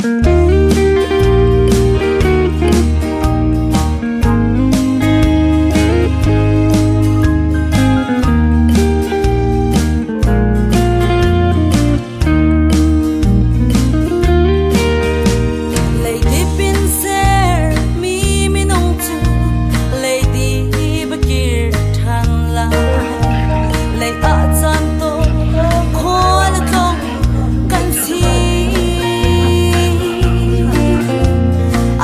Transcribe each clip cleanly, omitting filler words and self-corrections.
Leidip in sermi minung cu leidip a kir ṭhan lai. Lei ah caan tawn khual a tlawng kan si.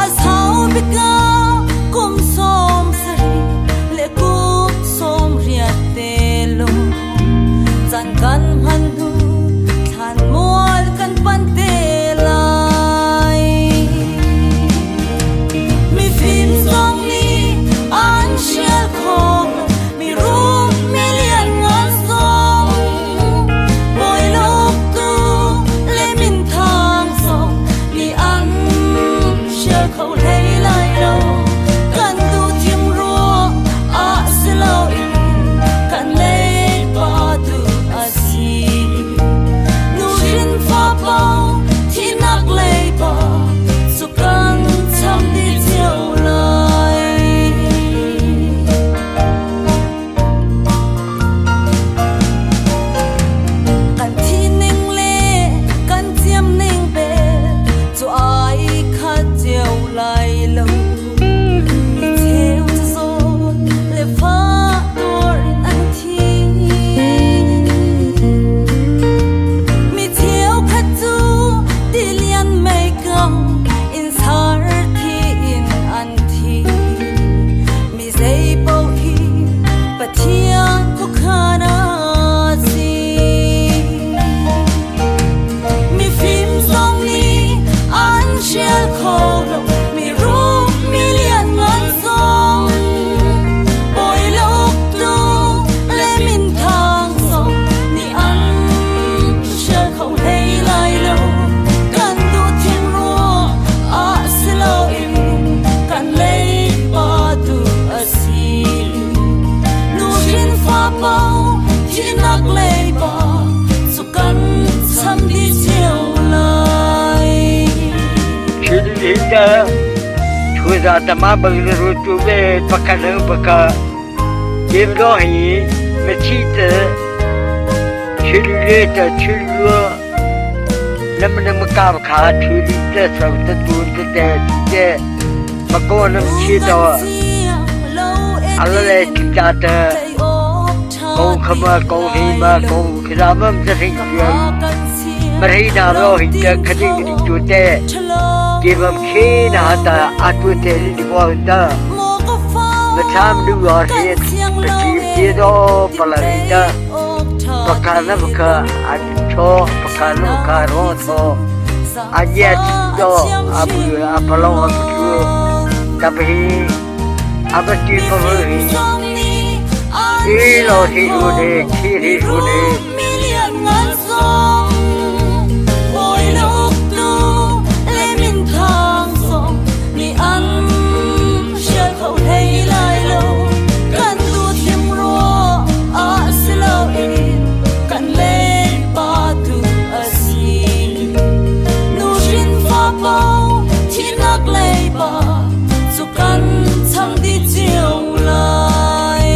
A sau bik ah kum 70 le kum 80 te lawng caan kan hman hnu thlanmual kan panh te lai. Mifim zong nih an hrial khawh mirum milianngan zong bawi le uktu le minthang zong nih an hrial kho hlei lai lo. Kan duh thim ruang ah si loin kan leipa tu a si. Nuhrin fapa thihnak leiba cu kan cham dih cio lai. Kan thi ning le kan ciam ning bel cu ai khat cio lai lo. Mi cheu cu zawt le fah tuar in an thi. Mi cheukhat cu tilian meikang in sar thi in an thi. Mi zei paoh hi Pathian khuakhan a si. Mifim zong nih an hrial kho lo, mirum milianngan zong. Bawi le uktu le minthang zong nih an hrial kho hlei lai lo. Kan duh thim ruang ah si loin kan leipa tu a si. Nuhrin fapa thihnak leiba cu kan cham dih cio lai. Thil thu tama bang ru tu ve pakha baka kim do hi me chi te thil le te thil lu nam nam ka kha thil te sau te tu te te te ma ko nam chi do ala le ki cha te ko khama ko hi ma ko khila mam te thing မရိနာတော့ဟိတခတိတိကျတဲ့ဒီမခေနာတာအတုတဲ့ဒီဘောတာမချမ်းလူရောဟိတချီတီတော့ပလာရိတာပကာနဘကအချောပကာနကာရောသောအညက်တော့အဘူအပလောအပတူတပဟိအပတိပဝဟိဒီလိုဟိလူနေချီဟိလူနေ Cu kan cham dih cio lai.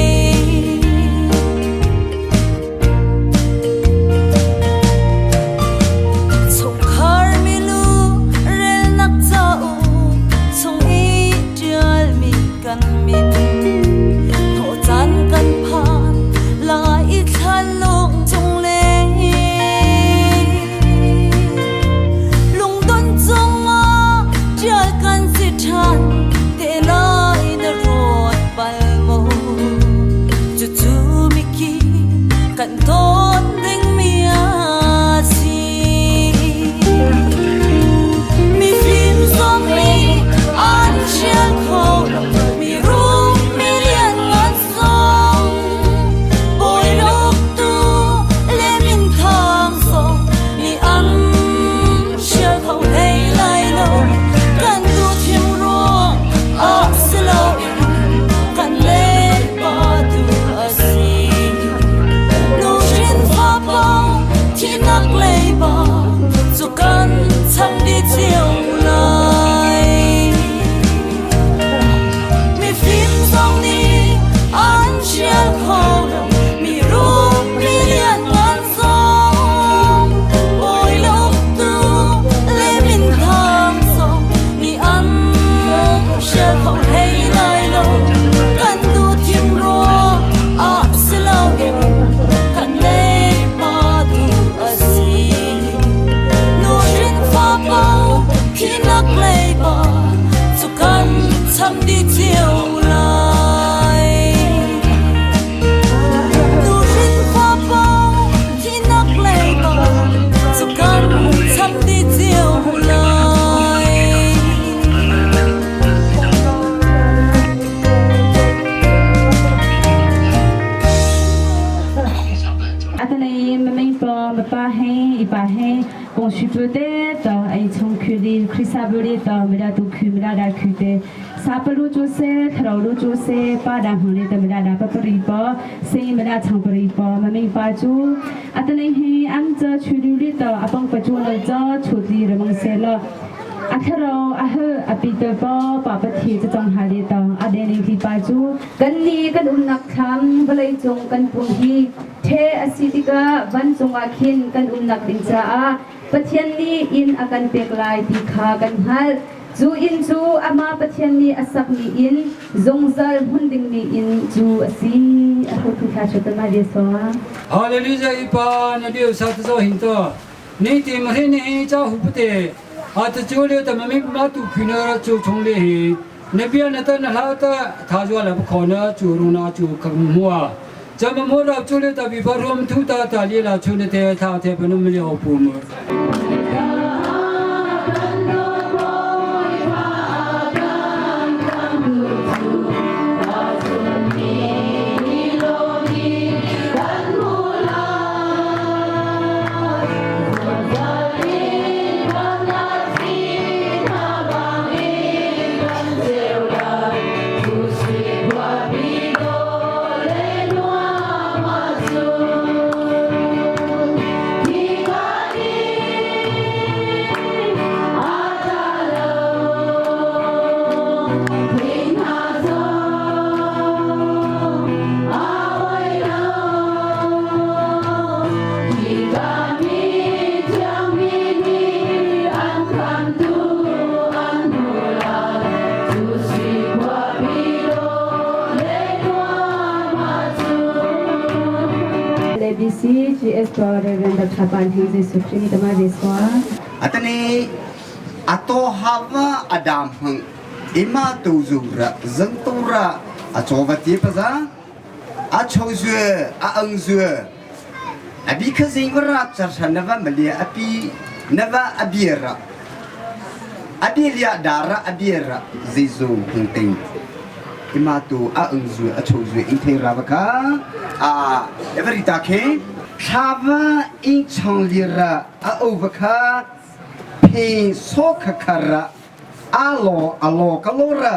to ai chung khu li Khrisa bu li to mi da tu khu mi da da khu te sa pa lu chu se thro lu chu se pa da hmu li te mi da da pa pari po se mi da chang pari po ma ming pa chu atanai hi ang cha chu lu li to apang pa chu lo cha chu li ramang se lo a tharo a he a pi te po pa pa thi cha chang ha li to a de ning ti pa chu kan ni kan umnak thlam vawlei cung kan pum hi the a si tikah vancung ah khin kan umnak ding caah Pathian nih inn a kan pek lai ti kha kan hngalh. Cu inn cu amah Pathian nih a sakmi inn, zungzal hmun dingmi inn cu a si. A hotu thla chutan ma Hallelujah ipa na liu sa ta zo hin to ni ti ma hi ni cha hu pute a ta chu le ta ma mi ma tu khu na ra chu chung le hi na bia na ta na hla ta tha jo la kho na chu ru na chu ka mua cha ma mo ra chu le ta bi ba rom thu ta ta li la chu ne te tha the pa nu mi le o pu mu. ABC GS Reverend Dr. Pan Heng Jesu Christ tama Jesua. Atani ato hava adam hang ima tu zu ra zang tu ra a chawa ti pa za a chau zu a ang zu a bi kha zing ra char shan na va malia api na va abira abilia dara abira zizu hung ting ima tu a ung zu a chau zu in thei ra ba ka a every ta khe thava in chong lira a over kha phe so kha khara alo alo kalora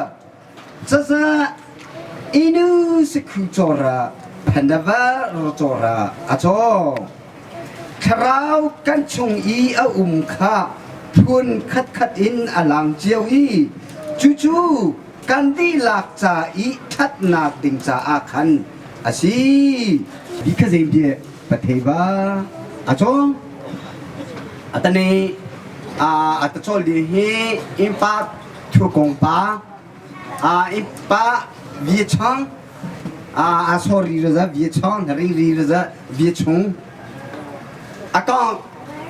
chaza inu sikhu chora phandava ro chora acho thlarau kan chung i a um kha phun khat khat in a lang cio i cucu kan dihlak ca i ṭhatnak ding caah khan a si. Bi kha zeim bia patheva a cawng atane a atachol di hi impa thukong pa a impa vi chong a a sorry raza vi chong ring ri raza vi chung a kong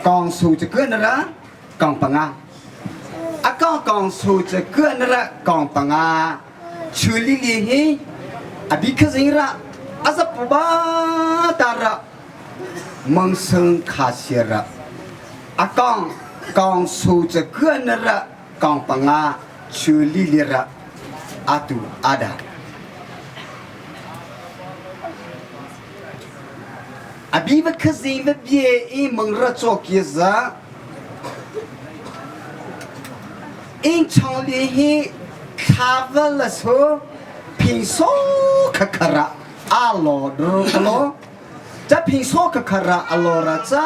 kong su chu kuen ra kong panga a kong kong su chu kuen ra kong panga chu li li hi a bi kha zing ra a zap ba ta ra mang sung kha sia ra a kong kong su chu kuen ra kong panga chu li li ra atu ada a bi va kha zing va bie i mang ra chok ye za ing chong li hi thla va la so phing so kha khara a lo dro lo cha phing so kha khara a lo ra cha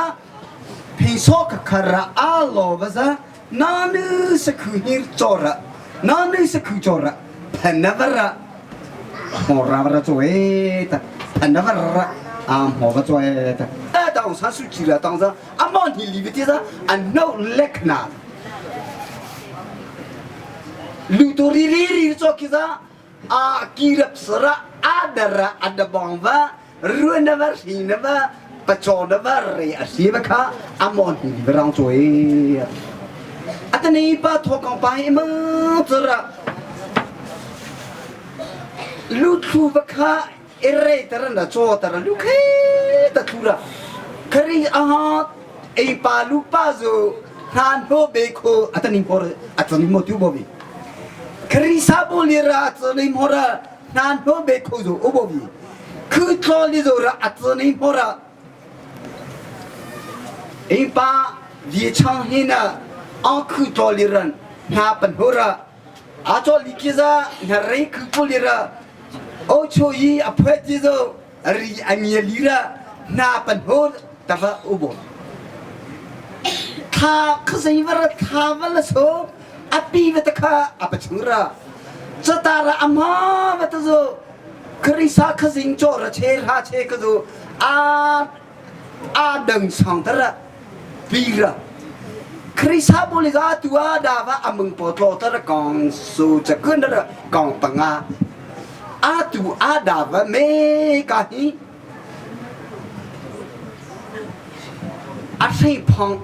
phing so kha khara a lo va za na nu sa khu hir cho ra na nu sa khu cho ra phan na va ra ho ra va ra cho e ta phan na va ra am ho va cho e ta ta dang sa su chi ra dang za amon hi li vi ti za an no lek na lu to ri ri ri cho ki za a kirap sara adara adabong va ruan na va hri na va pachaw na va re a si va kha amon hi li rang cho e atani pa tho kong pa hi ma chara lu thu va kha ere tara na cho tara lu khe ta thu ra khari a ei pa lu pa zo hnan ho be kho atani por atani mo tu bo bi khari sa bo li ra atani mo ra hnan ho be kho zo o bo bi khu tlo li zo ra atani mo ra ei pa. Vi chang hi na ang khu to li ran na pan ho ra a cho li ki za na rei khu pu li ra o cho yi a phe ti zo ri a ngia li ra na pan ho ta va u bo tha khazai va ra tha va la so a pi va ta kha a pa chung ra chata ra ama va ta zo kharisa khazing cho ra che ra che ka zo a a dang sang tar pi ra Khrisa boli ga tua da va amung po tlo tar kong su cha kun ra kong panga a tu a da va me ka hi a hrei phong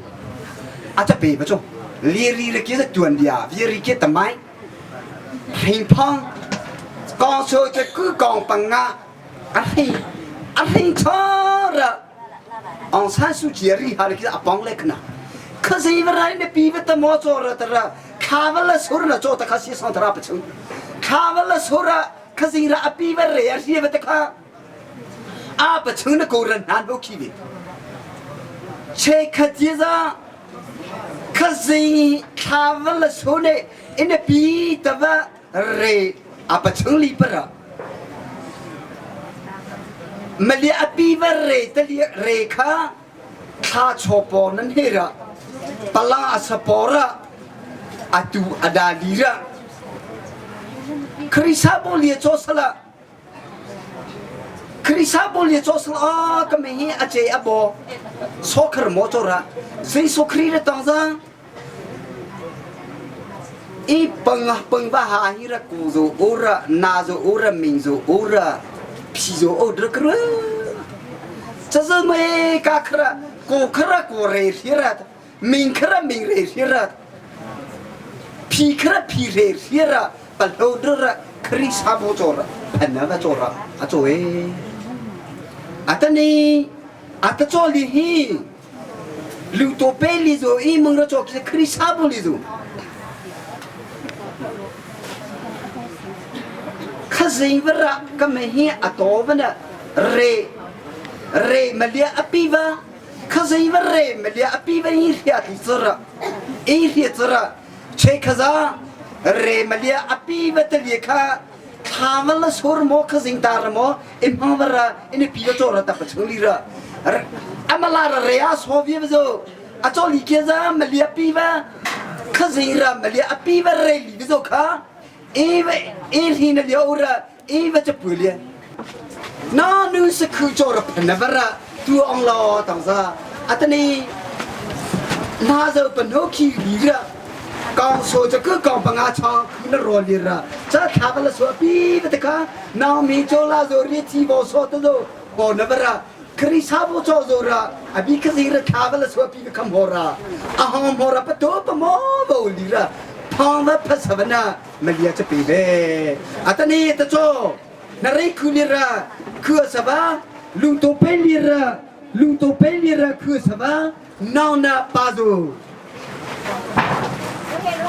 a cha pe ba chu li ri le ki za tuan dia vi ri ke tamai hrei phong kong su cha ku kong panga a hlei a hlei chara Aung San Suu Kyi ri ha ki a pong le khna khazei va rai ne pi va ta mo cho ra tara kha va la sur na cho ta kha si song thara pa chung kha va la sur ra khazei ra api va re a ri va ta kha a pa chung na ko ran nan bo khi ve che khat ye za khazei thla va la so ne in pi ta va re a pachung li para malia api va re tali re kha thla chopo nan he ra pala asapora atu adali ra khrisa bolie cho sala khrisa bolie cho sala a ka me hi ache abo sokhar mo cho ra sei sokhri re tang za I peng peng va ha hi ra ku zo u ra na zo u ra ming zo u ra phi zo o dra kra cha zo me ka khra ko khra ko re hi ra ming khra ming re hi ra phi khra phi re hi ra pa lo dra ra khri sa bo cho ra phan na va cho ra a cho e atani ata cho li hi Luto pe li zo i mong ra chok se khri sa bu li zo. Khazing vara ka me hi ato vana re re malia api va khazing va re malia api va hi hria ti chara i hria chara che khaza re malia api va talie kha thla va la sur mo khazing ta ra mo imhang va ra ini pi va cho ra ta pa chung li ra amala ra re a so vi va zo a cho li ke za malia pi va khazing ra malia api va re li vi zo kha e va e hi na lio ra e va cha pu lia na nu sa khu cho ra phan na va ra tu ong lo tang za atani na zo pan ho khi li ra 刚说这个刚把俺唱，那罗里了，这他们了说比不得看，那民族啦zo里提我说的zo，我那不啦，克里萨不做zo啦，啊比克里了他们了说比看好啦，啊好好啦不多不毛不里了，胖了怕什么呢？没也这比呗，啊但你得做，那瑞库里了，可什么？路都贝里了，路都贝里了，可什么？闹那巴zo。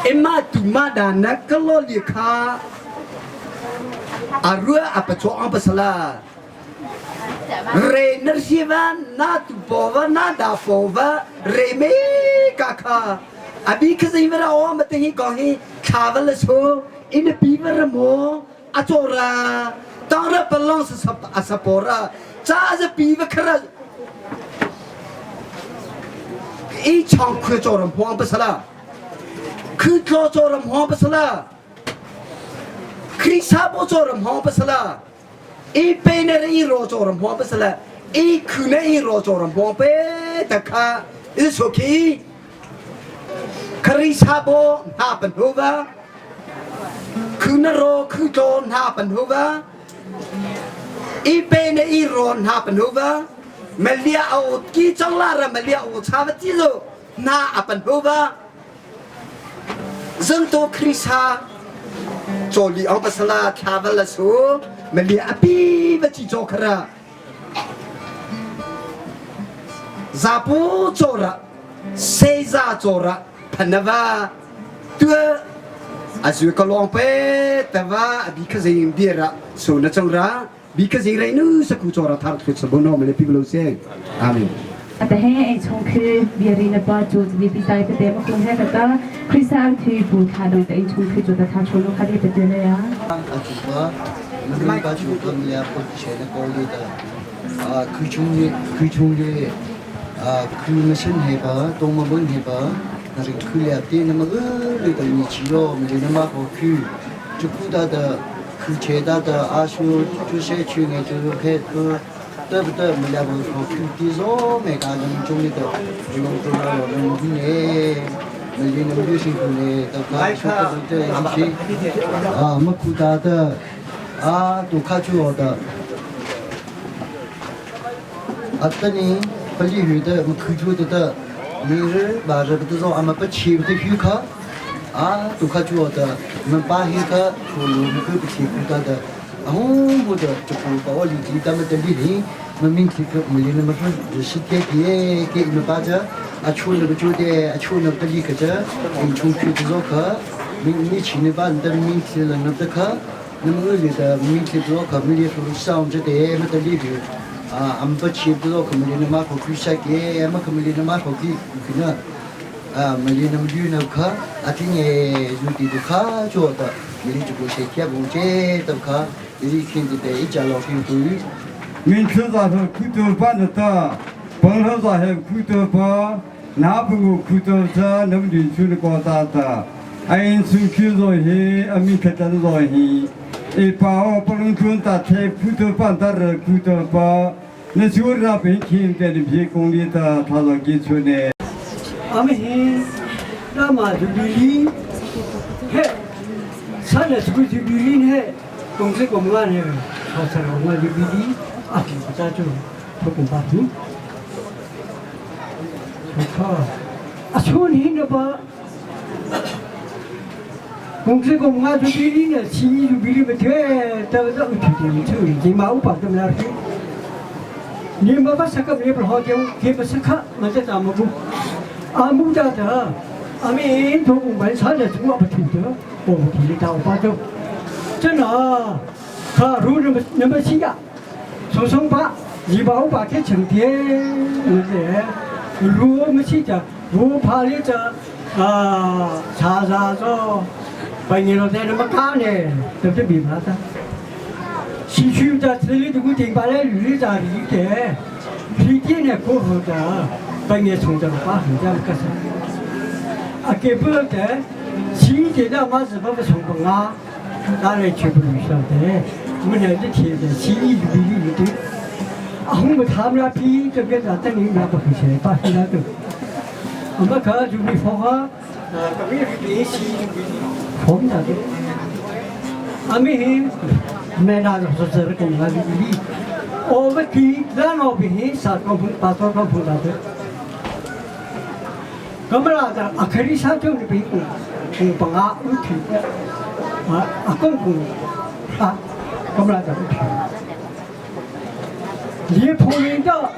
အမတူမဒါနကလောလီခာအရအပချောအပစလာရေနရှိဝနာတူဘောဝနာဒါဖောဝရေမေကာခာအဘိခစိဝရအောမတိကောဟိခါဝလဆိုအင်းပီဝရမောအချောရာတောရပလောစအစပေါ်ရာချာဇပီဝခရအီချောင်းခွေကြောရမောပစလာ คือโจโจรำหอปสลาคริสาโบโจรำหอปสลาอีเปเนรีโรโจรำหอปสลาอีคือเนอีโรโจรำหอเปตะคาอิสุคีคริสาโบนาปันโฮวาคือนโรคือโจนาปันโฮวาอีเปเนอีโรนาปันโฮวาเมลียเอากีจังลาระเมลียเอาชาวจิโซนาอปันโฮวา zangto khrisa choli ang pasala thaval su mali api va chi cho khara zapu chora seiza chora phanava tua azu ka long pe tawa abi kha zing bira so na chang ra bi kha zing rai nu sakhu chora thar thu sabono male pi blo se amen. Atahe ei chung khi biari na pa chu bi pi tai pete ma kung he ta Krista thi pu tha dong ta in chung khi chu ta tha chu no khadi pete le ya. A chu pa mi pa chu pa mi ya ko che na ko le ta a khu chung ni khu chung le a khu ma shin he pa tong ma bun he pa na ring khu le te na ma le ta ni chi ro mi le na ma ko khu chu khu da da khu che da da a shu chu she chu ne chu he ku 对不对？我们两个好兄弟噻，每个人中的都龙都来了，龙的呢，每年那么流行过呢，都搞说的这些啊，没苦大的啊，都看住我的。啊，等你不离远的，我看住的的，明日晚上不都说俺们不去不得许可啊，都看住我的，我们把许可出路可不去苦大的。红的就不把我理解咱们的理念，我明天可没那么说，是天天给你们把这啊出那个酒店，啊出那个里个这，你出去的时候可，你你去那把你的明天了那个可，那么我觉得明天做可没得说上这的没得里头。啊，俺们不去不着，可没那么好去下给，俺们可没那么好去去呢。啊，没那么远那可，啊，今年有地都可做的，没就过些天不这都可。 民族咋说苦多巴的大，本土咋还苦多巴，哪不过苦多这那么年轻的高大的，哎，出去做些，阿弥陀佛做些，一把我不能穿大太苦多巴的苦多巴，那就是那边听的你别功力的，他说给出呢。阿弥那嘛就比例，嘿，三十岁就比例嘿。公司公安呢，好在我们就比例啊，不在就不公八天。我靠，啊，去年的吧，公司公安就比例呢，企业就比例不对，但是我去年去年嘛，我把他们那去，你们把啥个没不好讲，给不是看，那在咱们不，阿木家的，阿明从我们厂的从我不听的，我不听的，但我把就。真的，他如那么那么些呀，从上把一把我把给成天，如我们去讲，如怕你这啊，查查着，把你老在那么干呢，对不对？别怕他。西区在这里这个地方来旅在里的，旅店呢过后的，把你从这个把很家个是，啊，给不得，西点的嘛是不不成功啊。当然全部都晓得，我们两个贴的，心里有有的。啊，我们他们俩比这个啥子人家不会写，把现在都，我们可就没放啊，特别是联系放那的。阿妹，没拿着说这个公安的理，我们给咱老百姓啥公把多少公拿的。咁啦，就阿克里山就被公公帮啊，有提的。啊，阿公公啊，咁啦就你碰见的，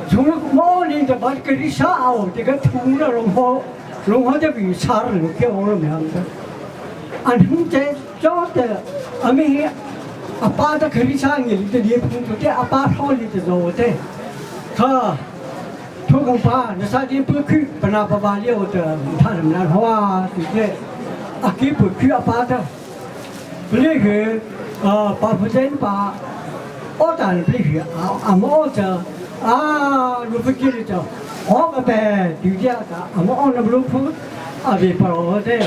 从毛里的把这个啥哦，这个土了融化，融化的比差了，给我了没样子。俺们在找的，俺们阿爸的可以啥你的你碰到的阿爸好里的肉的，他。土公爸，那啥天不去，不拿爸爸料的，他什么难话，对不对？阿给不去阿爸的，不离去啊，把不真把，我当然不离去啊，阿么着啊，如不记得着，我个呗，对家的，阿么我那不路铺，阿别不老的，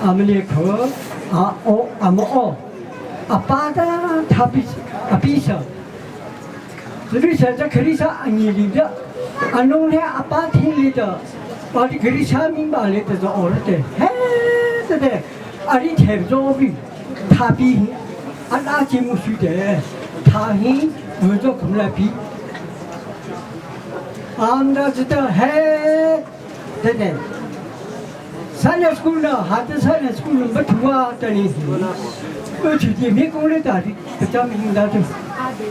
阿么离去，啊哦，阿么哦，阿爸的他比阿比上，这里现在可以说你里的，阿弄的阿爸听里的，把你可以说明白里的是哦的，嘿。对对，阿里贴着比，他比阿拉节目输的，他很为着空来比，俺们知道嘿，对对，三年school了，还是三年school没读啊，等于，我去地面工的大的，不讲明白的，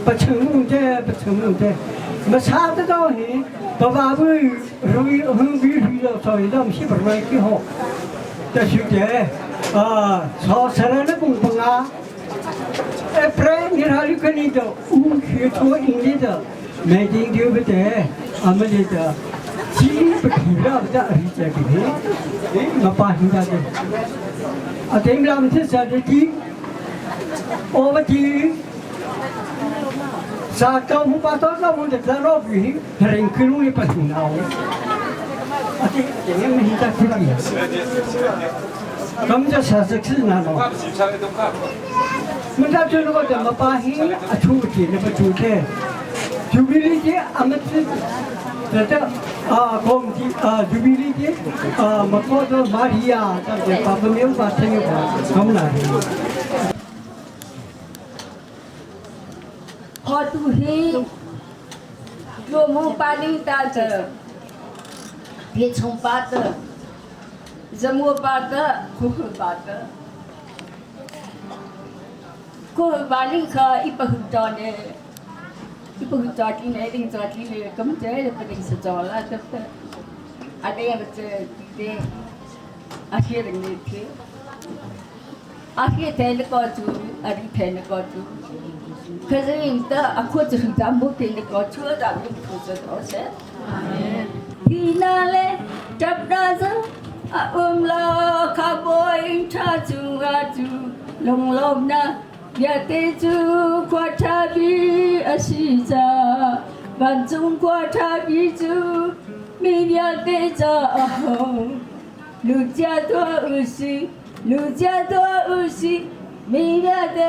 不成功的，不成功的，没查得到嘿，爸爸不容易很比比较所以咱们是不来几好。在学的啊，朝山的公公啊，哎，不然你还有个你的，五学做英语的，每天对不对？俺们这个鸡不提了，不得是这个的，哎，我把现在的，啊，对不啦？我们这是鸡，我们鸡，啥高木把多少木的在老比，人可容易不听到。啊，这这样没在这里。咁就实实是那咯。มันจะรู้ว่าจะมาปาหิอชูจีนมาชูเทจูบิลีเจอามันจะจะอ่าคงจีอ่าจูบิลีเจอ่ามาก็ตัวมาริยาจะปาปเมียวปาเทงปาคำลา ขอตูฮีรวมหูปานิตาเจอเพียชงปาเตอจมัวปาเตอคุคุปาเตอကိုဘာလင်ခာအပဟုတော်နေအပဟုတော်ကိနေတင်တော်ကိလေကမ်တဲပတင်စကြောလာတပအတေရချေတဲ့အခေရနေခေအခေတဲလကောချူအရိထဲလကောချူ可是因的阿阔子很咱不听的搞错的，你不知道噻。伊那嘞，扎达子，阿嗯啦，卡波因查住阿住，龙龙那，也得住夸查比阿西扎，万众夸查比住，明也得扎阿红，卢家多有西，卢家多有西。米亚的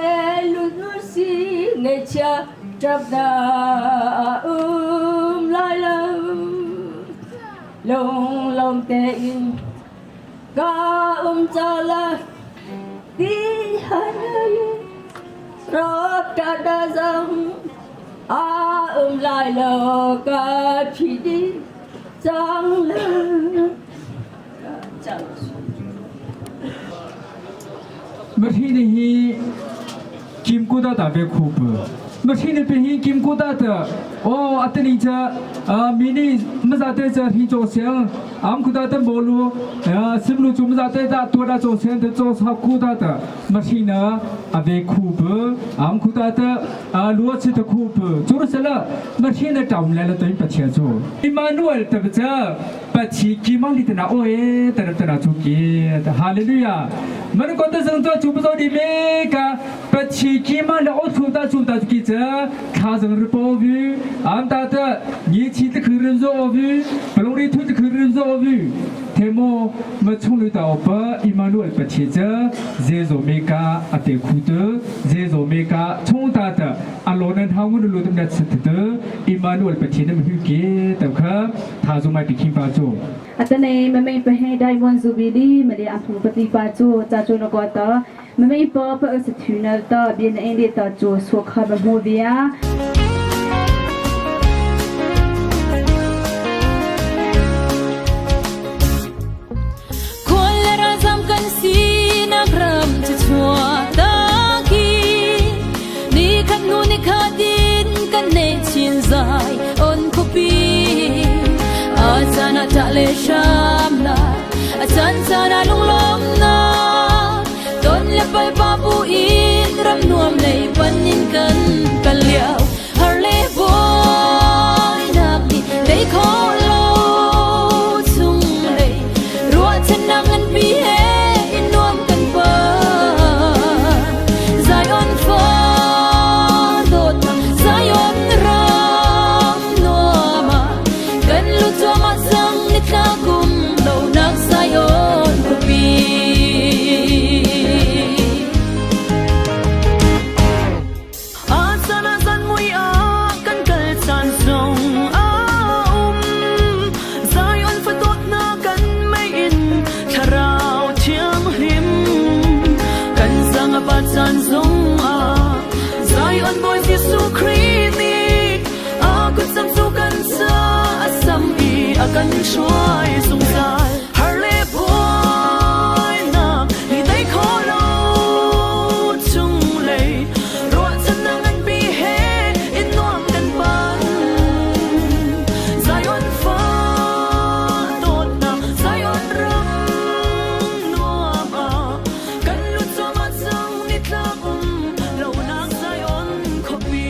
鲁鲁西内恰扎达乌来了，隆隆的音，嘎乌扎拉，迪哈耶，罗达达桑，阿乌来了嘎皮迪，张了，张。 မထီနေဟီကင်ကိုဒါတာဘေခုပမထီနေပဟီကင်ကိုဒါတာအော်အတနီချာအာမီနီမဇာတဲချာဟီချိုဆန်အမ်ခုဒါတဘောလူစမလူချုံမဇာတဲတာတူဒါချိုဆန်တချိုဆာခုဒါတာမထီနာအဘေခုပအမ်ခုဒါတာအာလူချစ်တခုပကျိုးဆလာမထီနေတောင်လဲလတဲ့ပချေချိုအီမာနူအယ်တပချာပချီကီမလီတနာအိုအေတရတနာချူကီဟာလေလုယာမနကွန်တစံတော့ချူပစောဒီမေကပချီကီမလအိုထူတာချူတာကီချာခါဇံရပေါ်ဝီအမ်တာတညီချီတခရဇောဝီဘလုံရီထုတခရဇောဝီထေမောမချုံလူတောပအီမာနူအယ်ပချီချာဇေဇိုမေကအတေခုတဇေဇိုမေကချုံတာတအလောနန်ထောင်းငုလူတမနစတအီမာနူအယ်ပချီနမဟုကေတခသာဇုမိုင်ပိခိပါချို အတနေမမိပဟေဒိုင်ဝန်ဇူဘီလီမလီအဖုပတိပါချိုချာချိုနကောတမမိပပအစထူနတဘင်းအင်းဒီတချိုဆောခဘမောဗျာ le sham la a chan chana lung lom na ton le pal pa bu in ram nuam lei panin kan kan liao har le boy nak ni dei kho lo chung lei ruwa chen na ngan pi he in nuam kan pa Zion fa dot Zion ram nuama kan lu choma sang ni tla kum lo nak Zion ko pi Asana san mui a kan kal chan song a Zion fa tot na kan mai in tharau thiang him kan sang a pa chan song a Zion boy Jesu Christ ni a kun sam su kan sa asam i a kan shuai sung sai har le boy na ni dai kho lo chung lei ruột chân nang anh bi he in nuam kan pan Zion fa tot na Zion ram nuam a kan lu cho ma chang ni tla lo nak Zion khopi.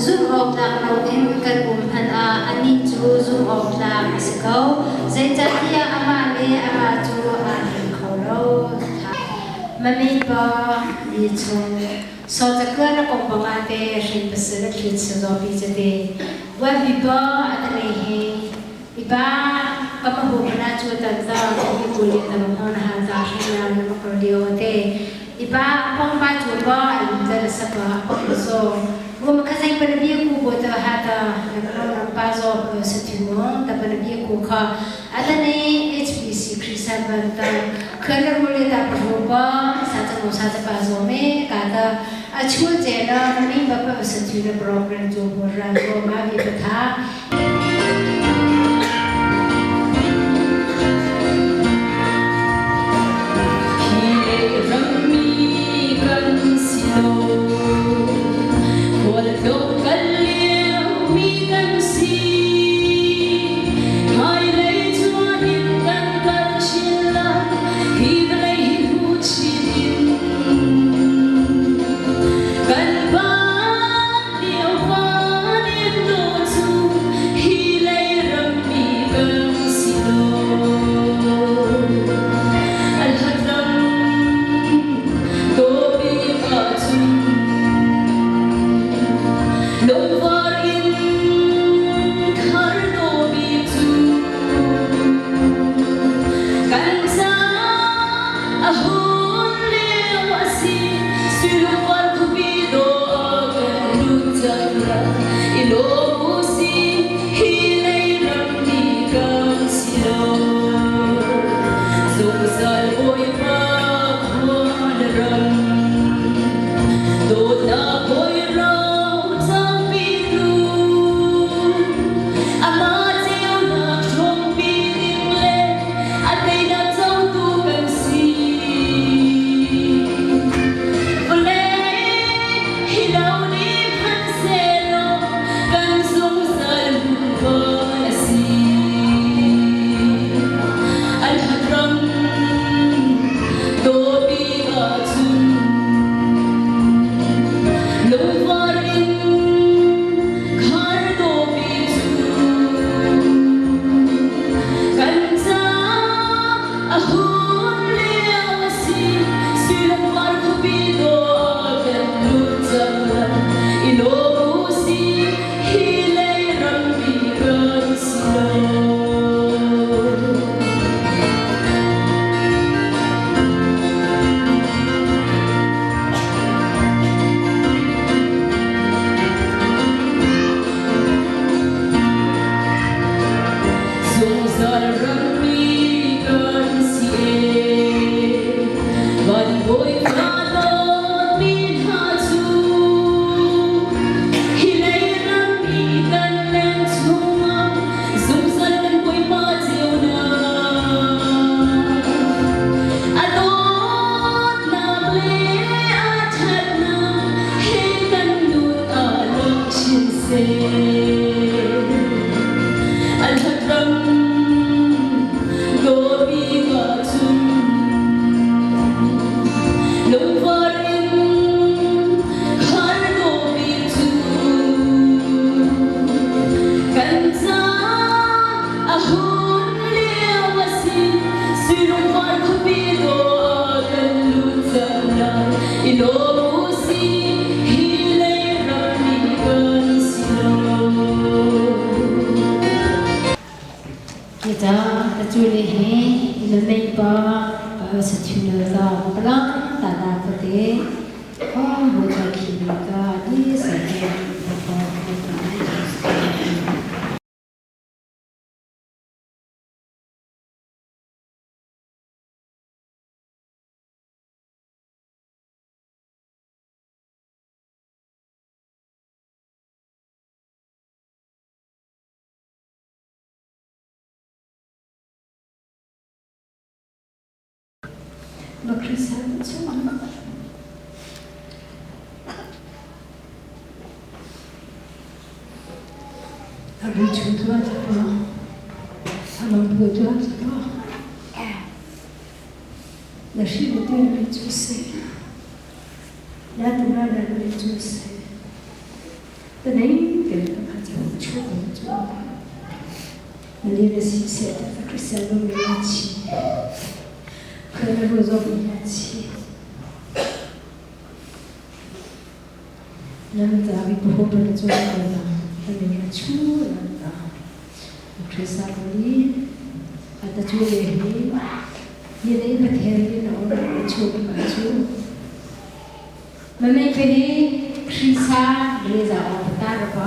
Zumhawktlak loin kan um hmanh ah anih cu zumhawktlak a si ko, zeicahtiah amah le amah cu aa hleng kho lo. Mami pa ni chung sawcakua na kong banga te hrin pasal a thlit sazaw pi cate buan pa atale he iba kamahu pana chu tan ta hi kuli ta hon ha ta hrin na na makro dio te iba pong pa chu ba an ta sa pa pong so bu ma khazai pa bi ku bo ta ha ta na kro ram pa zo sa thi mo ta pa bi ku kha atane HPC Christian ban ta khana rule ta pa sa cha mo sa cha pa zo me ka ta achu che na mi ba pa sa thi na program jo bo ra zo ma vi pa tha. Tanei ke ka chu chu chu. Mali si se ta Christian lo mi chi. Khana ro zo mi chi. Nan ta bi ko pa na chu na na. Tanei ka chu na ta. Christian ni ata chu le hi. Ni nei pa the ni na o chu ma chu. Mame ke hi Krisa le za o ta ra pa.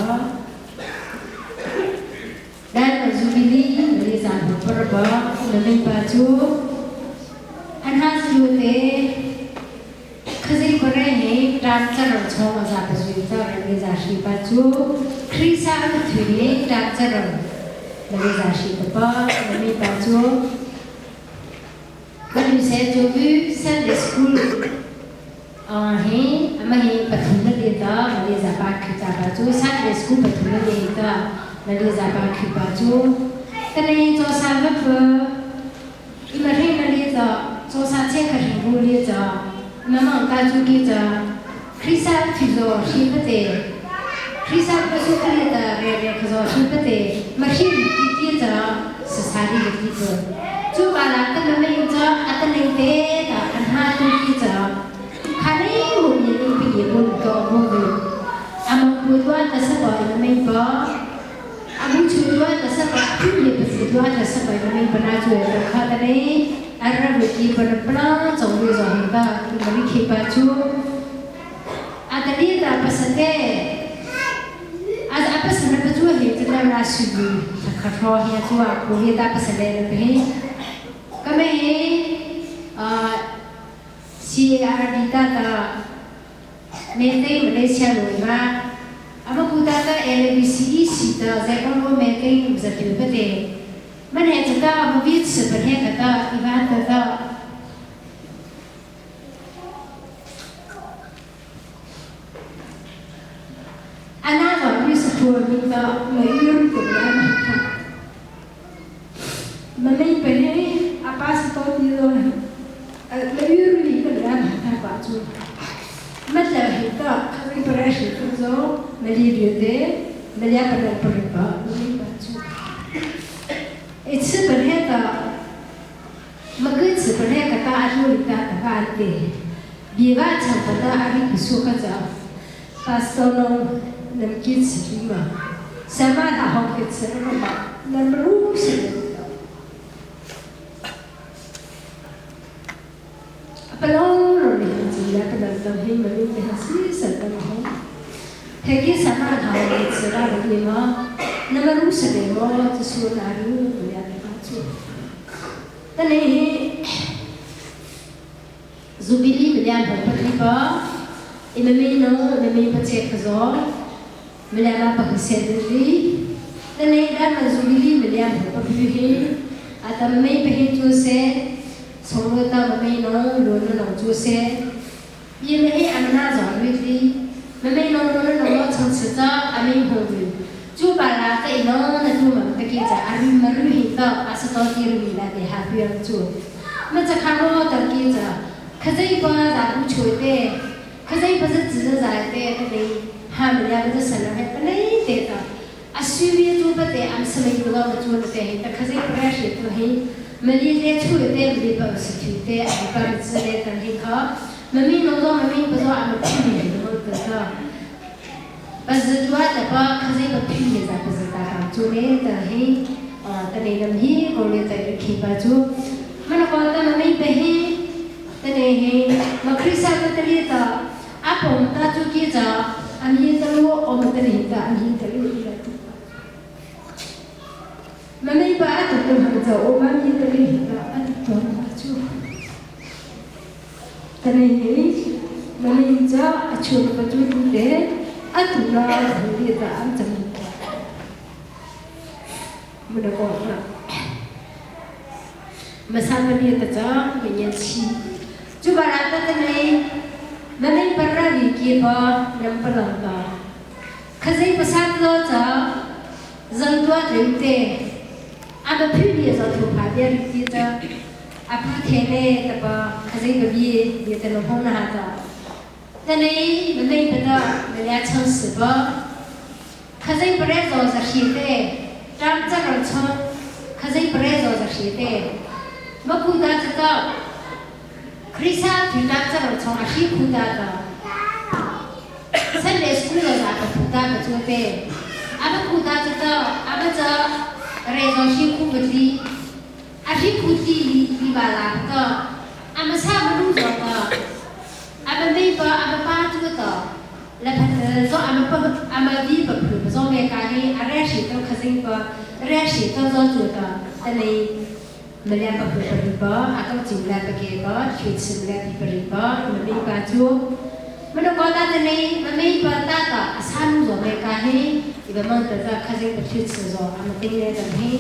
Dan Jubilee le za o pa ra pa mame pa chu. An ha su te khazai pare he ram char ro chong za pa ju ta le za shi pa chu. Krisa ka thu le ram char ro le za shi pa pa mame pa chu. Kan se chu vu Sunday school he ama he pathum na le ta male za pa khi ta pa chu Sunday school pathum na le ta male za pa khi pa chu ta nei cho sa va pa i ma re na le ta cho sa che kha ri bu le ta ma mang ta chu ki ta Krisa thi zo shi pa te Krisa pa su kha le ta re re kha zo shi pa te ma shi ki ki ta sa sa ri ki to chu ba la ta ma me cha ata nei te ta an ha tu ki cha khane mu ni ni pi ye bun to mo du amang pu dwa ta sa ba na mei ba abu chu dwa ta sa ba pu ye pa si dwa ta sa ba na mei ba na chu ye kha ta ne ara bu ki pa na pla chong ri zo hi ba tu ma ri khi pa chu adali ta pa sa te az apa sa na pa chu he ta na ra su bu ta kha ro he chu a ku he ta pa sa le na pe ka me he a CARD ta ta me te Malaysia loi ma ama ku ta ta LBCE si ta zai kon ko me te za tu pa te man he ta ma vi tsu pa he ka ta iwan ta ta ana zo ni sa pu mi ta ma yur ko ya ma ta ma mei pe he apa sa to ti lo la yur ni ka ya ma ta pa chu ma la he ta kha ri pa shi tu zo ma li ri de ma ya pa na pa ri pa mi pa chu e chi pa he ta ma ge chi pa he ka ta a lu ri ta ta ba te bi wa chang pa ta a ri pi su ka cha pastor no nam ki chi ri ma sa ma ta hong ke chi ro ma nam ru si apalong ro ni chi la ka nam tam hi ma ni ha si sa ta ma hong he ki sa ma tha ni chi ra ro ni ma nam ru sa de mo chi su na ru ya ta chu ta nei hi Jubilee milian hong patri pa imame no imame pa che khazo milian ma pa khase ri ta nei da ma Jubilee milian hong pa phi hi ata me pa hi chu se song ta ma me no lo no no chu se ye me hi amna zo ri ri me me no no no no chang chi cha ame ho ri chu ba la ta no na tu ma ta ki cha ari ma ru hi ta asa to ti ri la de ha pi ang chu ma cha kha ro ta ki cha 可这一关咋不求的？可这一不是只是在的，对，他们俩不是生了还不累的的。啊，随便做不得，俺们什么有老做的得，但可这不还是不黑，没理得出的，没理不是出的，俺们只来等黑靠，没没弄到，没没不知道俺们去年的么得的。不是做的吧？可这个去年咋不是大刚做的的黑，啊，但那个黑过来在去吧做，没那个他们没白黑。 tane he ma krisa ta tali ta apom ta chu ki cha ani ta lu o ma tali ta ani ta lu ila tu ma mei ba tu tu ha cha o ma mi tali ta an to ma chu tane he ma mei cha a chu pa chu tu te a tu la hu li ta an cha mi ma na ko na ma sa ma ni ta cha ma nyen chi chu ba ra ta ne ma mei par ra vi ki pa nam pa lang ta khazai pa sa lo cha zang tua rim te a ba phu ni zo thu pha bia ri ki cha a phu the ne ta pa khazai ba bi ye ta lo hong na ha ta ta ne ma mei pa ta ma ya chang si ba Khazei pare zo za hri te ṭam caral chung khazei pare zo za hri te makuta cu to Krisa thilnak caral chung a hri khuta to Sunday school zo za ka khuta ka cu te ama khuta cu to ama ca re zo hri khu batli a hri khu ti li li ba la to ama sa ma lu zo to ama mei pa ama pa cu to la zo ama pa ama vi pa phu zo me ka hi a re shi to khazing pa re shi to zo chu ta ta nei malia pa phu pa pa a kau chim la pa ke pa thwi chim la pi pa ri pa ma mi pa chu ma no ko ta ta nei ma mei pa ta ta asan zo me ka hi i ba mang ta za khazing pa thwi chim zo ama ting le tam hi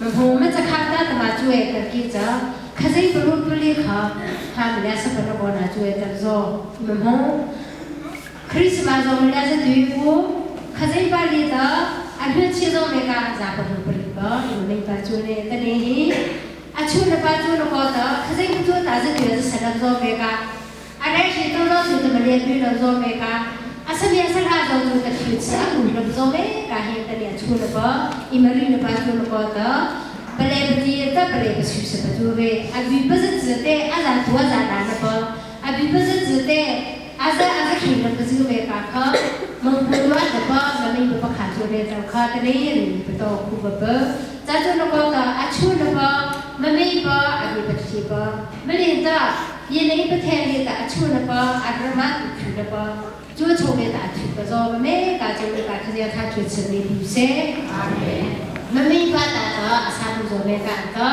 ma hu ma cha kha ta ta ma chu e ta ki cha khazing pa ru pu li kha ha mi la sa pa no ko na chu e ta zo ma hu Christmas zo mi la sa tu ku khazing pa li ta a hnu chi zo me ka za pa hu pa ri pa i ma mei pa chu ne ta ne hi a chu na pa chu na ko ta khazing chu ta za tu za sa lam zo me ka a re shi to zo chu ta ma le tu lo zo me ka a sa mi a sa ra zo chu ta thu cha mu lo zo me ka hi ta ne a chu na pa i ma ri na pa chu na ko ta pa le pa ti ta pa le pa su sa pa chu ve a bi pa za zu te a za tu a za na na pa a bi pa za zu te a za a za khi na pa zu me ka kha mong pu wa ta pa ma mi pa kha chu ve ta kha ta ne ri pa to khu ba pa cha chu na ko ta a chu na pa ma mi pa a bi pa thi pa ma le ta ye nei pa the le ta a chu na pa a ra ma tu na pa chu chu me ta thu pa zo ma me ka chu me ka kha ya tha chu chen ni bi se amen ma mi pa ta ta a sa nu zo me ka ta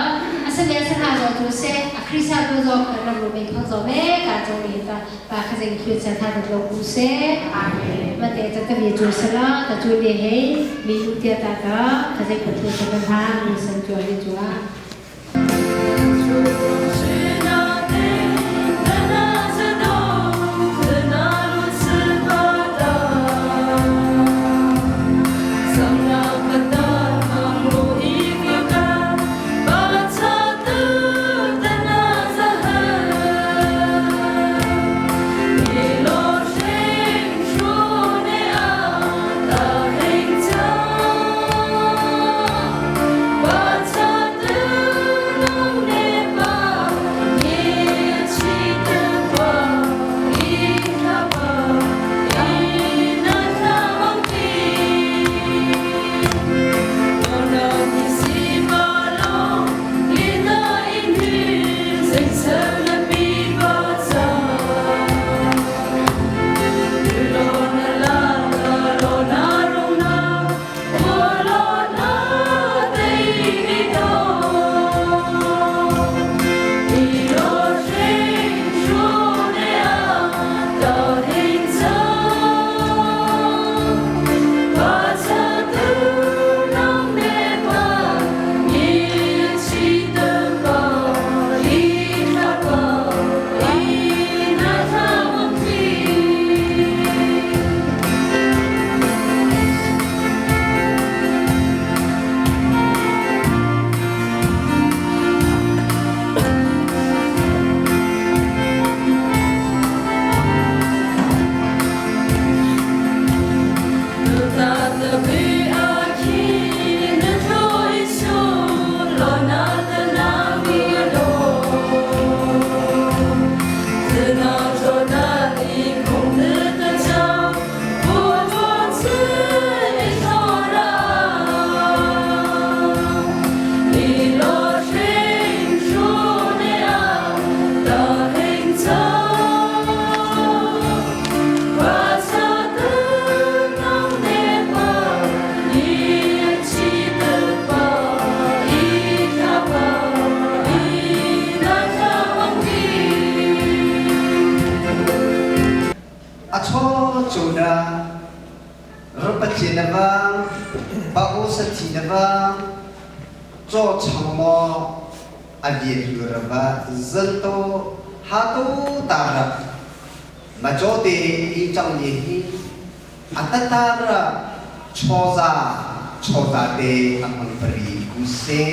a sa me sa ha zo chu se a khrisa pa zo ka ra ru me kha zo me ka chu ni ta pa kha jeng khu cha tha ta lo ku se amen ma te ta ta bi chu sa la ta chu le he mi lu tia ta ta kha jeng pa thu sa na ha mi san chu ni chu a A chaw cu na rupatli na vang, pa u sathi na vang, caw chang maw a lian yu rava zalto ha to ta ra ma chaw te i chang ni hi a ta ta ra chaw za chaw za te a mang pari ku se.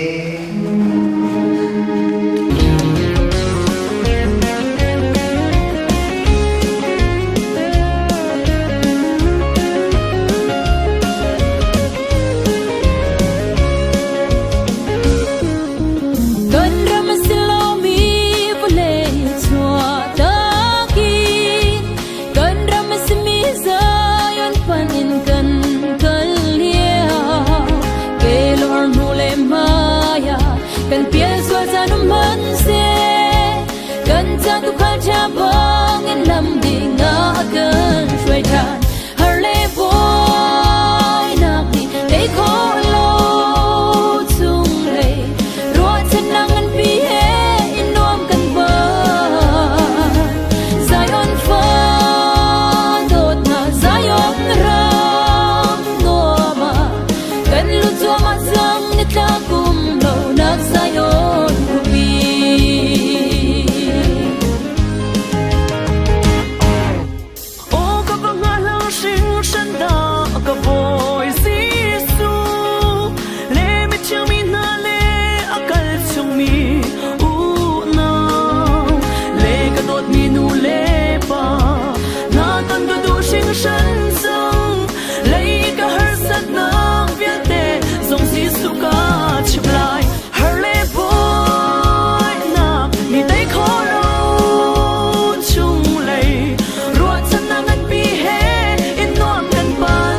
hringhran cang. Lei ka harsatnak vialte zong Jesuh ka chim lai. Har le buainak ni tei kho lo chunglei ruahchannak nganpi he in nuam kan pan.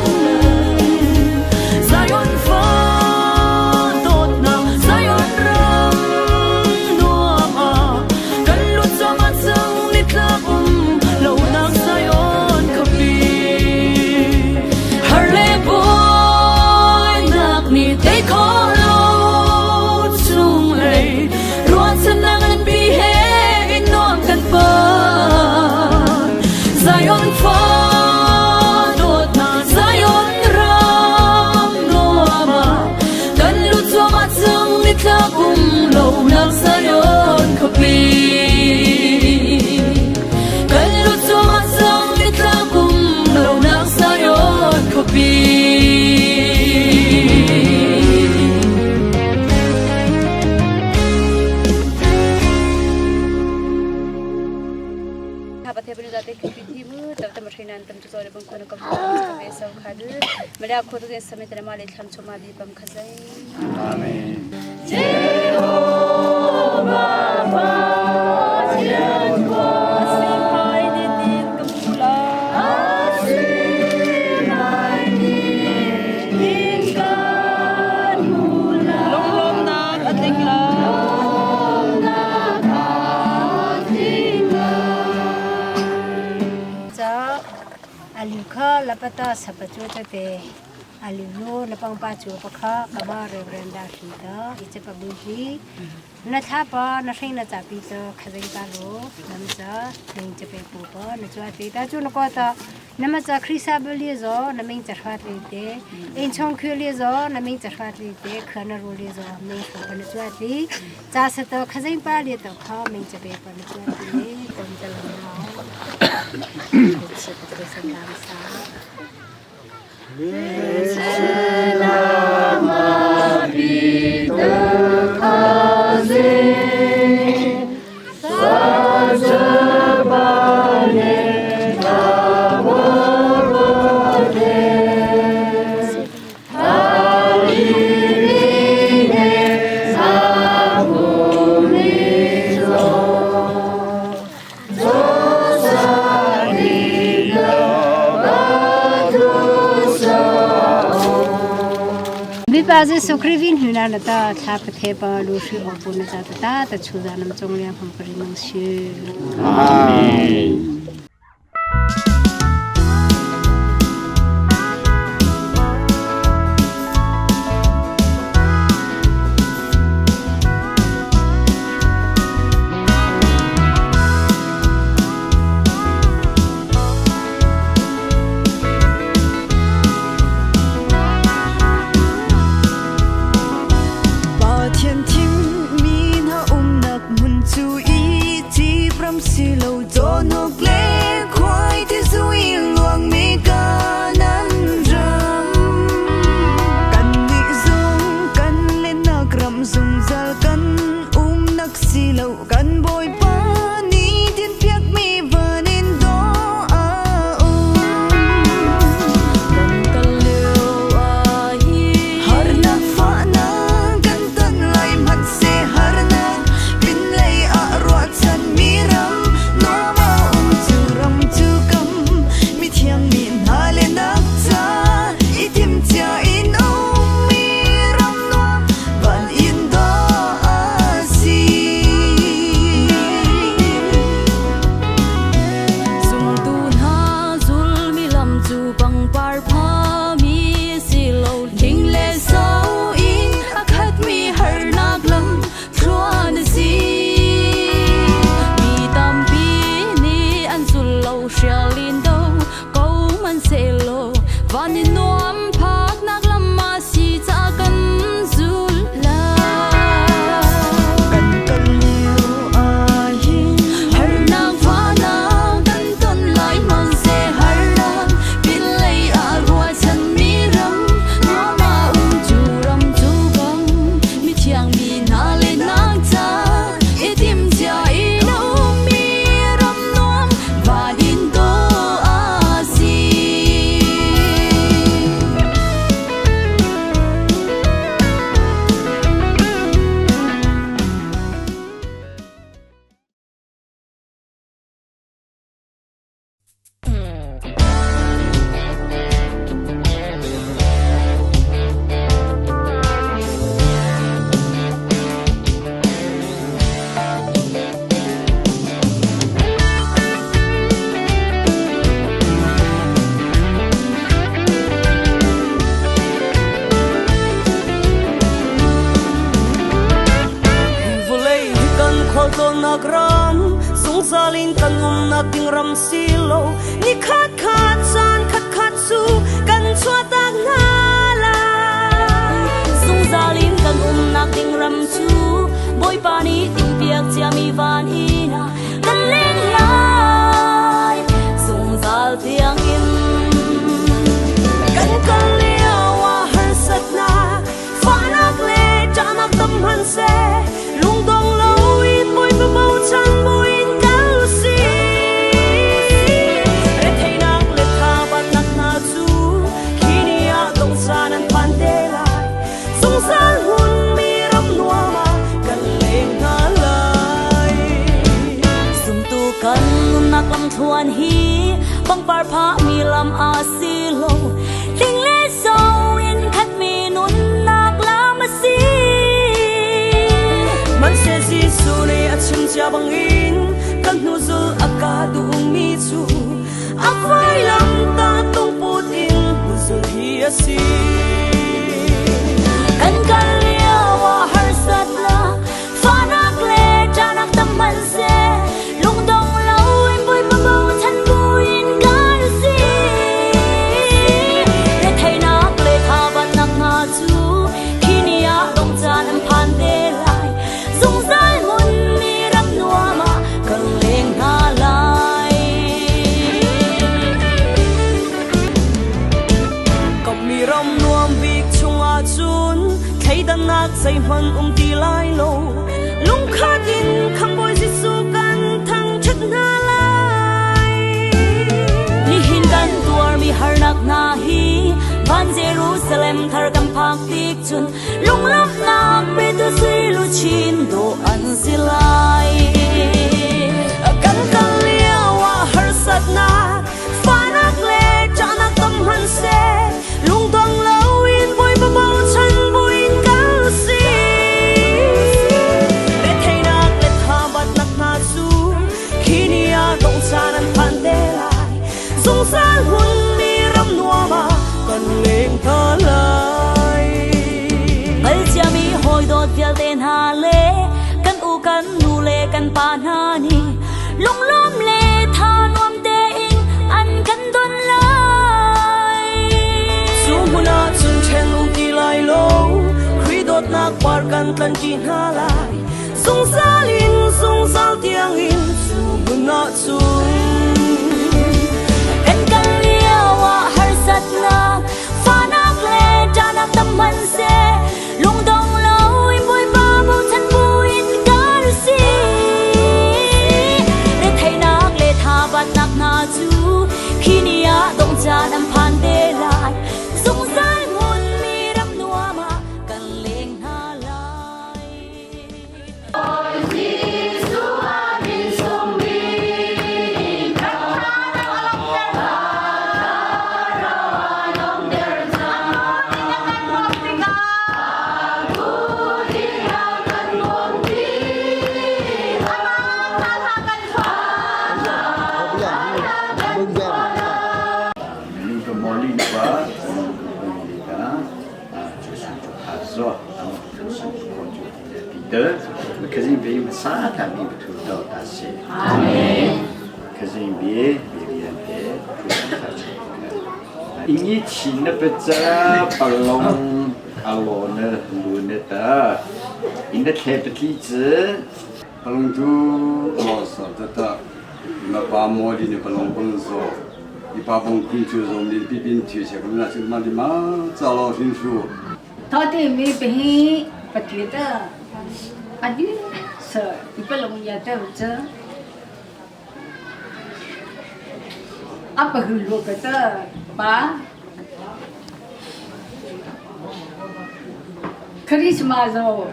Zion fa dawtnak Zion ram nuam ah kan lut zong ah cang nitlak um lonak Zion khuapi. Har le buainak nih tei kho lo chunglei ruahchannak nganpi he in nuam kan pan. Zion fa dawtnak Zion ram nuam ah kan lut zuahmah cang nitlak um lonak Zion khuapi. Kan lut zuahmah cang nitlak um lonak Zion khuapi. Amen. Lunglawmnak a tling lo. Ca alu kha lapata sapachu te alu lo lapang pa chu pa kha kaba reverend da shi ta iche pa bu hi na tha pa na hring na cha pi ta khazeng ta lo nam cha ning che pe pu pa na chua te ta chu na ko ta 那么在克里萨布里zo那名在发里的，因从区里zo那名在发里的，可能路里zo名说不能做的，假设到客人巴里到靠名这边不能做的，我们在龙猫，吃不开心干啥？ 巴子苏克里云那了的，他不太把露水熬不那咋的大的出在那么中央旁边弄去。阿 Pathian thimmi hna umnak hmun cu Izipt ram si lo Jonok le nak ding ram si lo. Ni khat khat caan khat khat cu kan chuahtak hna lai. Zungzal in kan umnak ding ram cu Bawipa nih timhpiak ciami van inn ah kan leng lai zungzal tiangin. Kan kal lio ah harsatnak, fahnak le ṭahnak tam hmanhseh, lungdong loin Bawipa bochan buin kal usih. Retheihnak le thabatnak hna cu khi ni ah dong caan an phan te lai. Zungzal hmunmi ram nuam ah kan leng hna lai. Zumtu kan nunnak lamthluan hi pangpar phahmi lam a si lo. Hling le so in khatmi nunnak lam a si. Hmanhseh Jesuh nih a chim cia bangin kan hnuzul a ka duhmi cu a vailamtah tung put in hnuzul hi a si. Kan kal lio ah harsatnak, fahnak le ṭahnak tam hmanhseh, lungdong loin Bawipa bochan buin kan si. Retheihnak le thabatnak hna cu khi ni ah dongh caan an phan te lai. Zungzal hmunmi ram nuam ah kan leng hna lai. Kammi ram nuam bik chungah cun thleidannak zeihmanh um ti lai lo. Lungkhat in Khamhbawi Jesuh kan thangṭhat hna lai. Nihin kan tuarmi harnak hna hi van Jerusalem thar kan phak tik cun lunglawmhnak petu sui luchin dawh an si lai. Kan kal lio ah harsatnak, fahnak le ṭahnak tam hmanhseh, lungdong loin Bawipa bochan buin kal si. Retheihnak le thabatnak hna cu khi ni ah dongh caan an phan te lai. Zungzal hmunmi ram nuam ah kan leng hna lai. Kal ciami hawi dawt vialte hna le kan u kan nu le kan pa hna nih lunglawm le tha nuam tein an kan don lai. Cu hmun ah cun ṭhen um ti lai lo, Khrih dawtnak par kan tlanṭi hna lai. Zungzal in zungzal tiangin cu hmun ah cun. Kan kal lio ah harsatnak, fahnak le ṭahnak tam hmanhseh, lungdong loin Bawipa bochan buin kan si. Retheihnak le thabatnak hna cu khi ni ah dongh caan an phan te lai. Zungzal hmunmi ram nuam ah kan leng hna lai. 一起那不在不龙阿罗呢路呢的，应该开不体子。不龙就老实的的，那把毛的呢不龙不能说，一把崩空就容易比比提些，我们那是嘛的嘛，早老听书。他的没被不觉得，啊你是一百龙也得这。啊不去落个的吧。克里斯马zo，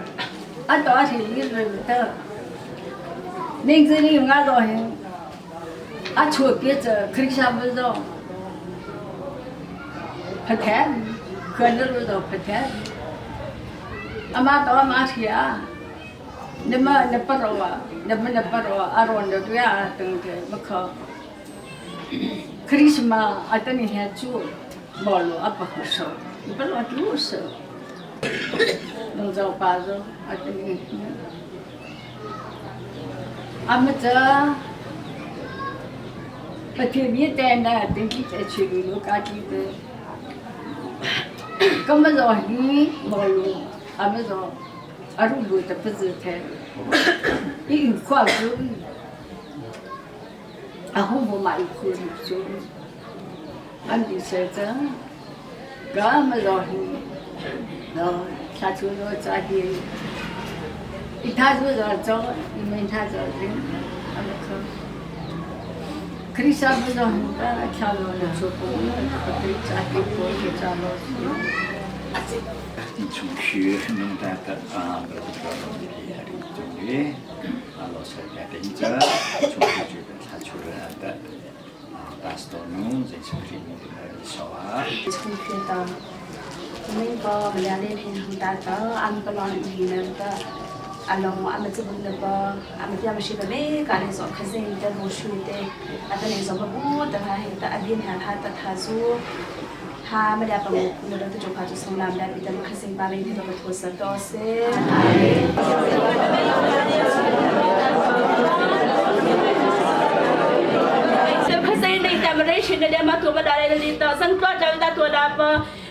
啊到是里日的，恁这里我到很，啊出别子克里斯马zo，不谈，可能路都不谈，阿妈到阿妈去啊，你们你不罗啊，你们你不罗，阿罗你对啊，等的不可。克里斯马阿等你还做，毛罗阿不好说，你不罗就是。弄早八早，阿等你，阿么子，不特别的呢，等起再去路路家己的。咁么着你没路，阿么着阿路路的不是太，一有块就，阿红不买一块就，俺就说这，咁么着你，喏，他就说咋的，一他就说走，你们他说人，阿么说。克里萨不着很大，跳楼的做工，不对，咋的过去咋落去？从学弄得的啊，不是个弄的厉害的中的，啊，老师在盯着，从学就他出来的，啊，但是到弄这是里面的少啊。从学到，没把不了的平衡达到，俺不让你那个。阿龙阿么这不那个阿么爹么是个没干的做，可是你的罗水的，阿的那做不不的还的阿边还还的他做，他没俩把我那个就怕就从来没俩比他们可是把那个个托死多些。可是你咱们那些那俩嘛多不大来的，你到生多长大多大不？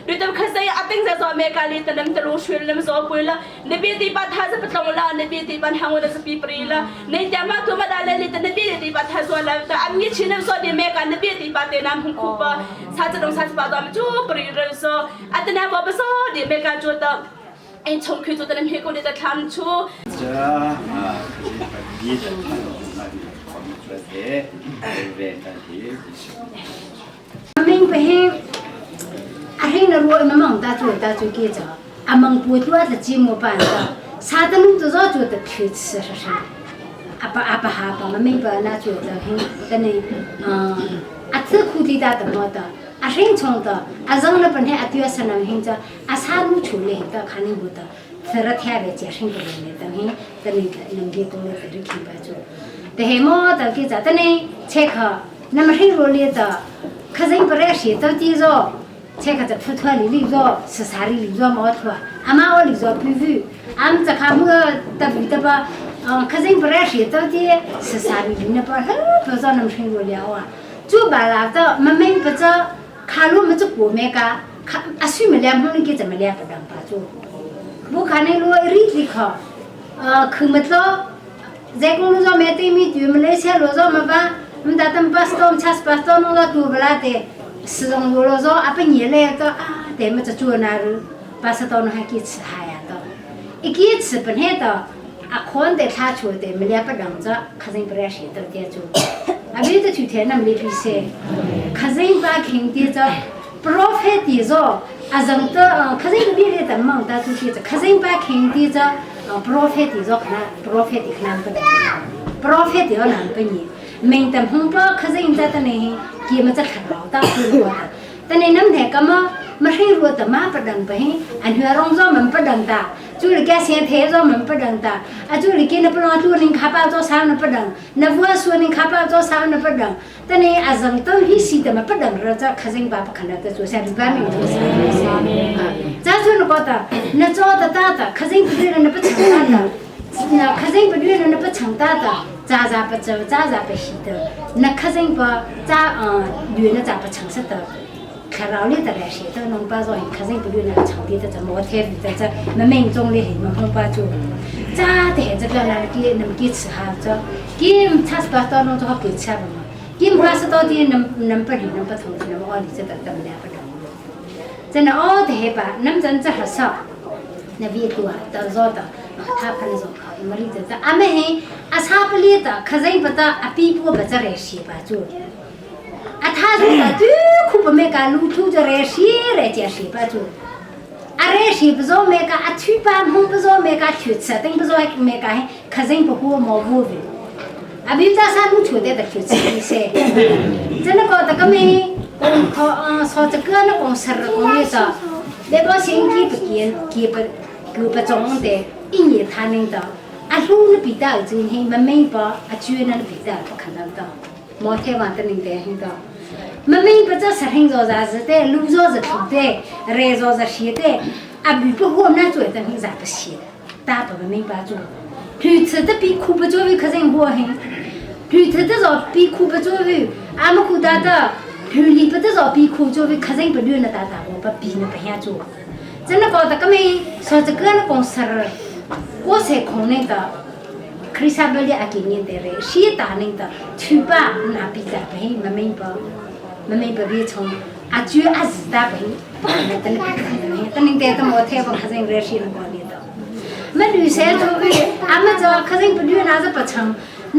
你都可是阿丁在做没干的，他们的路水那么做不了，那边地把他是不懂了，那边地把他我的是比不了，那家嘛多么大来的，那边地把他说了，俺们去那说的没干，那边地把对那很苦吧，啥子东啥子把咱们就不了说，阿等那我不说的没干做的，哎，从开做的那美国的在看出。这啊，可是把别的他那里考虑出来的，对对的，明白。阿黑那罗么忙大做大做给着，阿忙不做的寂寞办的，啥的弄多少做的去吃是啥？阿爸阿爸哈爸，么没把那做的很，但呢，嗯，阿这苦的大的么的，阿生从的，阿扔了本天阿丢是能很着，阿啥路出来的看你不得，这个天别接生的人的，等等你能给过来这个看不住，但系么的给着，但呢，切克，那么很热烈的，可是不来谁到底着。切克在普通里里着是啥里里着毛头，阿妈我里着不不，俺们这看么得不得吧？嗯，可是不来谁到底是啥里里那不不知道那么深入了啊？就把那个没没不知卡路没这过没个，卡阿水没两碰给怎么两不能把做？我看那路里里靠，呃，看没着，在公路上面对面对没来些路上没吧？我们打等巴士到，车巴士到弄到多不拉的。时钟罗罗说阿不年来个啊，对么子做那路，巴士到那还给吃哈呀到，一给吃本来到，阿宽的他出的没两不等着，客人不来谁都得做，阿别的去天那么来比赛，客人把肯定着，不老饭店着，阿人的嗯，客人别来的忙到出去着，客人把肯定着，嗯，不老饭店着可能不老饭店可能不能，不老饭店要难不年。明的红包可是人家的呢，给么子看老大不过的，但你能睇个么？没黑路的嘛不能不黑，俺女儿做门不能的，就是给先睇做门不能的，啊就是给那不让做人卡巴做啥那不能，那我说人卡巴做啥那不能，但你啊人都一些的嘛不能了，这客人吧不可能的做啥礼拜没做啥，咱做那个的，那做的大的，客人不对了那不承担的，那客人不对了那不承担的。咋咋不走，咋咋不晓得，那客人不咋嗯，女的咋不诚实的，客老里的来晓得，侬把说客人不对那场地的这毛太的这没民众的很侬把做，咋的这个那给那么给吃哈这，给差是把到侬做好给吃不嘛，给没是到底能能不能不同那么奥里这个怎么两不同，真的哦的吧，能真这还少，那别多到早的。他喷着靠，没里的这阿妹嘿，阿差不里的，客人不得阿比不不这来些吧做，阿他说的对，可不没个路途这来些来接些吧做，阿来些不着没个阿去吧，碰不着没个去吃，等不着没个嘿，客人不过毛无的，阿比在山路出的的去吃一些，真的搞这个没，靠嗯，说这个那公司的工业的，那个星期不见，见不够不中的。一年他能到，阿路那比较真黑，没没包，阿住那比较不可能到，毛太王的能得很到，没没不知实行做啥事的，路上是土的，来上是斜的，阿比不过那做的很啥不斜的，大部分没把做，推车的比苦不作为可人活很，绿头的着比苦不作为，俺们苦大的绿里不得着比苦作为，可人不绿那大大，我不比那不想做。真的搞得个没说这个那公司儿，我才可能的。ခရစ်စဘလီအကင်းနေတဲ့ရှီတာနေတဲ့သူပါနာပိတာပဲမမင်းပါမမင်းပပြေချုံအကျူအစတာပဲပါမတန်တန်နေတဲ့တမောသေးဘခစင်ရရှိနကောနေတဲ့မလူဆဲသူဝီအမဇောခစင်ပလူနာဇပချံ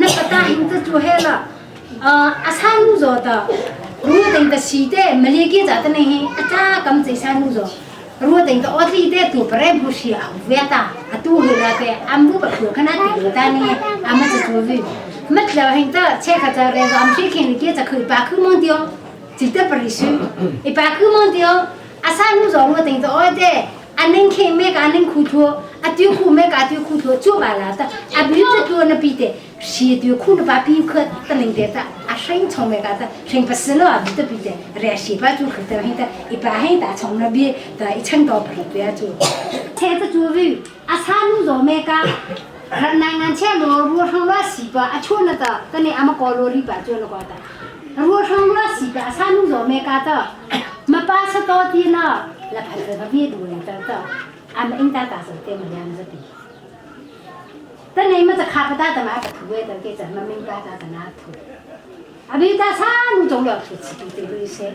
နပတာဟင်တကျဟဲလာအဆာနုဇောတာရူတင်တစီတဲ့မလီကေဇာတနေဟင်အချာကမ်စေဆာနုဇော 如等到我自己的都不来不是啊，为啥？啊，都回来的，俺们不可看那地的呢，俺们是做为，没条很多，切克在来，俺们去看你这可以把口蒙掉，记得不离手，一把口蒙掉，阿三路上我等到我的，阿能看没个阿能苦头，阿丢苦没个阿丢苦头，做完了的，阿比如这那边的，是丢苦的把边克得能得的，阿生从没个的，生不死了，比得比的，来西巴就去得很的，一般很大从那边的一层到不不要做，菜子做为阿三路上没个。南安切罗罗上罗西巴阿丘那的，跟你阿么高罗里巴做那个的，罗上罗西巴三路上没个的，没巴士到底呢，来拍这个别多人的的，俺们应该打是对么样子的。但你们这卡不达的嘛，不土的，给咱们明白的在哪土？阿比达啥路中了土，吃对对些。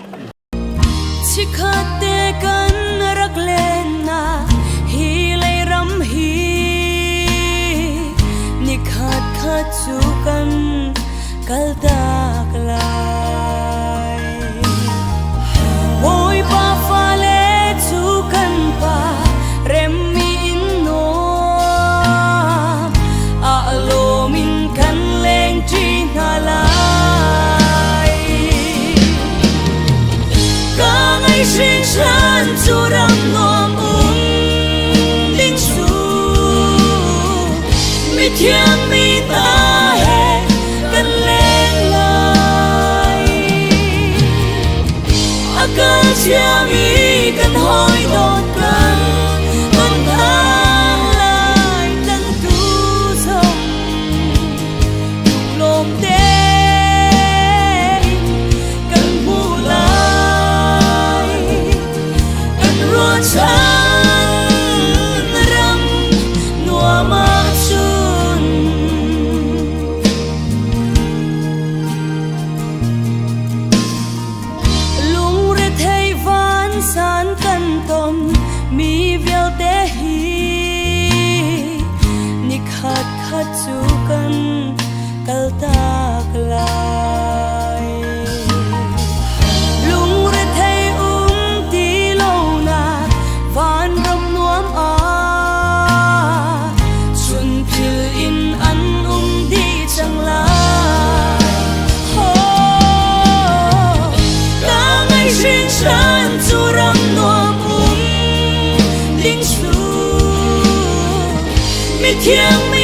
Chikhate kan raklena hi lei ram hi ni khat khat chu kan kal tak lai Oi pa fa le chu kan pa rem mi in no a lo min kan leng chi na lai ka ngai sinh san chu ram nuam ding su mi thiang mi ta he kan leng lai a kal chia mi kan hoi dot kan ton than lai tan tu zong lom te kan mu lai kan ruột chan ram nuam a chun lung re thei van san kan tom mi vial te hi ni khat khat chu kan kal tak lai lung re thei ti lo na van ram nuam a chun phil in an di chang lai oh ka ngai sinh chan chu ram nuam ding su mi thiang mi